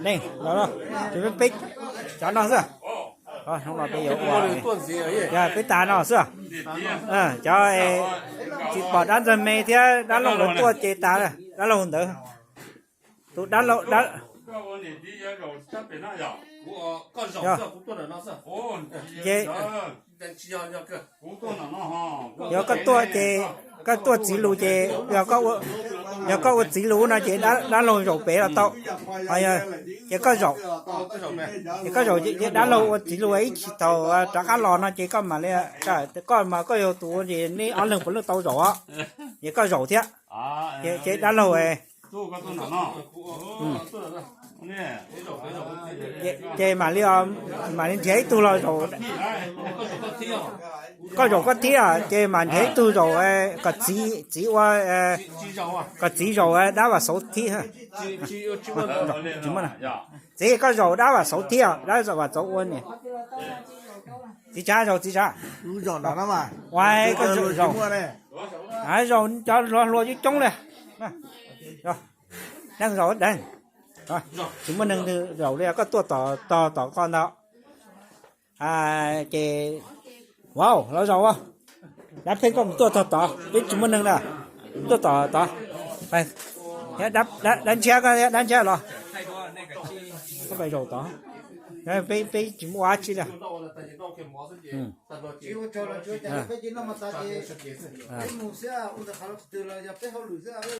Neeg los, peb cov no xwb. Hnub no peb yuav ua, yog peb tas no xwb. Cov tsis pom dab ntxawg me thiab dab laug lawv tuaj ces tas, dab laug ntawd. Tus dab laug, ces yog koj tuaj ces koj tuaj txiv lus ces, yog koj ua txiv lus no ces dab laug zaum pem los tau. Ces koj zaum, ces koj zaum ces dab laug ua txiv lus ib chim thaum rov qab los no ces koj mam li, koj mas koj yog tus ua ces neb ob leeg puav leej tau zaum os. Ces koj zaum thiab. Ces dab laug, ces mam li, mam li nrhiav ib tug los zaum. Koj zaum koj thiab ces mam nrhiav ib tug zaum, kom txiv, txiv ua, kom txiv zaum dab Vam Xauv thiab. Txiv, koj zaum dab Vam Xauv thiab, dab Vam Xauv ua niam. Txiv Tsav zaum, txiv Tsav. Ua koj zaum, zaum cov hluas hluas coob coob li. Deej zaum, deej. Tsis muaj neeg zaum li, koj tuaj tog tom koj ntag. Ces, vauv, los zaum. Dab Pheej, koj mus tuaj tog tod, peb tsis muaj neeg na. Tuaj tom tod. Dab Ntshiab, koj, dab Ntshiab los. Koj pais zaum tod. Peb tsis muaj dab tsi li.